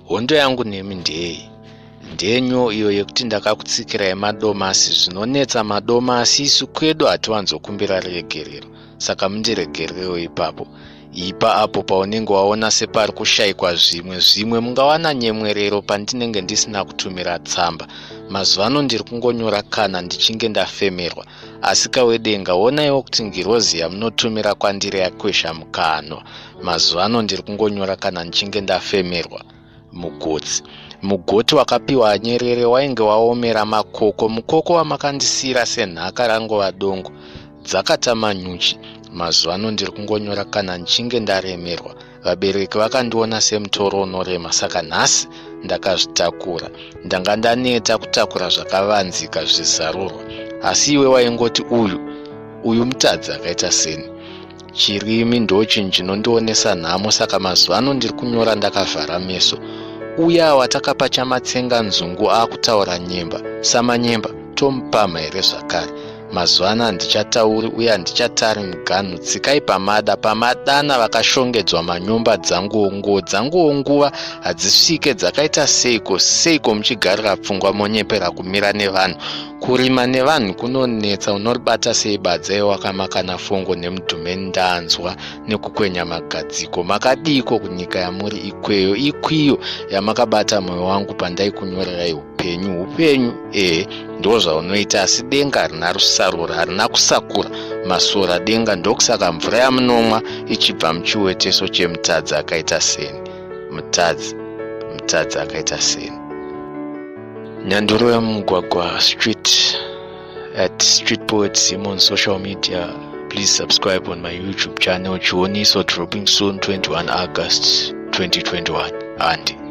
Hondo yangu nemi ndeyei? Ndenyo iyo yekuti ndakakutsikirai madomasi zvinonetsa madomasi isu kwedu hatiwanzokumbira regerero saka mundiregererewo ipapo. Ipa apo paunenge waona separi kushaikwa zvimwe zvimwe mungawana nyemwerero pandinenge ndisina kutumira tsamba. Mazuva ano ndiri kungonyora kana ndichinge ndafemerwa. Asi kawedenga onaiwo kuti ngirozi yamunotumira kwandiri yakwesha mukanwa. Mazuva ano ndiri kungonyora kana ndichinge ndafemerwa mugotsi. Mugoti wakapiwa anyerere wainge waomera makoko. Mukoko wamakandisiira senhaka rangova dongo. Dzakatama nyuchi. Mazuva ano ndiri kungonyora kana ndichinge ndaremerwa. Vabereki vakandiona semutoro unorema saka nhasi ndakazvitakura. Ndanga ndaneta kutakura zvakavanzika zvizarurwa. Asi iwe waingoti uyu, uyu mutadzi akaita seni. Chirimi ndochinhu chinondionesa nhamo saka mazuva ano ndiri kunyora ndakavhara meso. Uya watakapa chamatsenga nzungu akutaura nyemba samanyemba tomupamha here zvakare? Mazuva ano handichatauri uye handichatari muganhu tsikai pamada pamadana vakashongedzwa manyomba dzanguwo nguo dzanguwo nguva hadzisvike dzakaita seiko seiko muchigarira pfungwa monyepera kumira nevanhu Kurima nevanhu kunonetsa unoribata sei badza iwe wakamakana fongo nemudhumeni ndanzwa nekukwenya magadziko makadiiko kunyika yamuri ikweyo ikwiyo yamakabata moyo wangu pandaikunyorerai upenyu upenyu ehe ndozvaunoita asi denga harina rusarura harina kusakura masora denga ndokusaka mvura yamunomwa ichibva muchiweteso chemutadzi akaita seni mutadzi mutadzi akaita seni Nyanduro yemugwagwa street at Street Poet Zim on social media. Please subscribe on my YouTube channel Chioniso dropping soon 21 August 2021. Andy.